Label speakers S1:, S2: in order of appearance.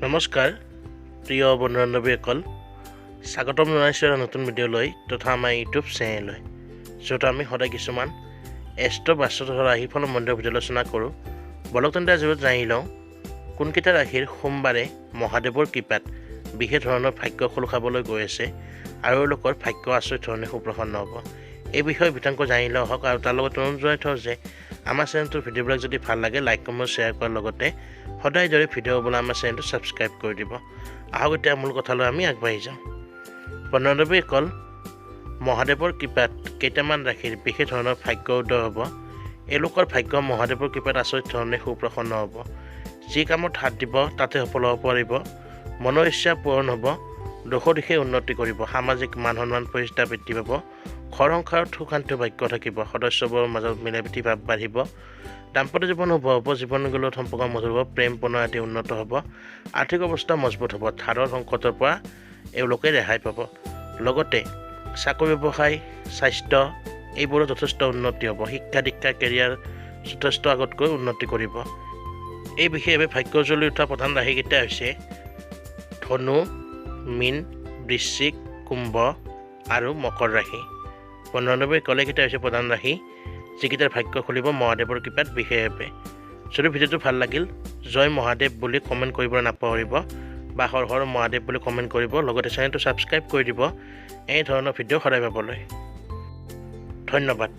S1: নমস্কাৰ প্ৰিয় বন্ধু বান্ধৱীসকল, স্বাগতম জনাইছোঁ এটা নতুন ভিডিঅ'লৈ তথা আমাৰ ইউটিউব চেনেললৈ, য'ত আমি সদায় কিছুমান এষ্ট্ৰ বাস্তু তথা ৰাশিফলৰ মন্দিৰৰ ভিডিঅ' আলোচনা কৰোঁ। বলক তেন্তে আজি জানি লওঁ কোনকেইটা ৰাশিৰ সোমবাৰে মহাদেৱৰ কৃপাত বিশেষ ধৰণৰ ভাগ্য খোল খাবলৈ গৈ আছে আৰু এওঁলোকৰ ভাগ্য আচৰিত ধৰণে সুপ্ৰসন্ন হ'ব। এই বিষয়ে বিতংক জানি লওঁ আহক। আৰু তাৰ লগত অনুৰোধ জনাই থওঁ যে আমাৰ চেনেলটোৰ ভিডিঅ'বিলাক যদি ভাল লাগে, লাইক, কমেণ্ট, শ্বেয়াৰ কৰাৰ লগতে সদায় দৰে ভিডিঅ' পাবলৈ আমাৰ চেনেলটো ছাবস্ক্ৰাইব কৰি দিব। আহক, এতিয়া মূল কথালৈ আমি আগবাঢ়ি যাওঁ। বন্ধু বান্ধৱীসকল, মহাদেৱৰ কৃপাত কেইটামান ৰাশিৰ বিশেষ ধৰণৰ ভাগ্য উদয় হ'ব। এওঁলোকৰ ভাগ্য মহাদেৱৰ কৃপাত আচৰিত ধৰণে সুপ্ৰসন্ন হ'ব। যি কামত হাত দিব, তাতে সফল হ'ব পাৰিব। মনৰ ইচ্ছা পূৰণ হ'ব। দশো দিশে উন্নতি কৰিব। সামাজিক মান সন্মান প্ৰতিষ্ঠা বৃদ্ধি পাব। ঘৰ সংসাৰত সুখ শান্তি ভাগ্য থাকিব। সদস্যবোৰৰ মাজত মিলা প্ৰীতি ভাৱ বাঢ়িব। দাম্পত্য জীৱন শুভ হ'ব। জীৱনকালত সম্পৰ্ক মধুৰ হ'ব। প্ৰেম প্ৰণয় আদি উন্নত হ'ব। আৰ্থিক অৱস্থা মজবুত হ'ব। ধাৰৰ সংকটৰ পৰা এওঁলোকে ৰেহাই পাব। লগতে চাকৰি, ব্যৱসায়, স্বাস্থ্য এইবোৰো যথেষ্ট উন্নতি হ'ব। শিক্ষা দীক্ষা, কেৰিয়াৰ যথেষ্ট আগতকৈ উন্নতি কৰিব। এই বিশেষভাৱে ভাগ্য জ্বলি উঠা প্ৰধান ৰাশিকেইটা হৈছে ধনু, মীন, বৃশ্চিক, কুম্ভ আৰু মকৰ ৰাশি। বন্ধু বান্ধৱীসকল, এইকেইটা হৈছে প্ৰধান ৰাশি যিকেইটাৰ ভাগ্য খুলিব মহাদেৱৰ কৃপাত বিশেষভাৱে। যদি ভিডিঅ'টো ভাল লাগিল, জয় মহাদেৱ বুলি কমেণ্ট কৰিব নাপাহৰিব বা হৰ হৰ মহাদেৱ বুলি কমেণ্ট কৰিব। লগতে চেনেলটো ছাবস্ক্ৰাইব কৰি দিব এই ধৰণৰ ভিডিঅ' সদায় পাবলৈ। ধন্যবাদ।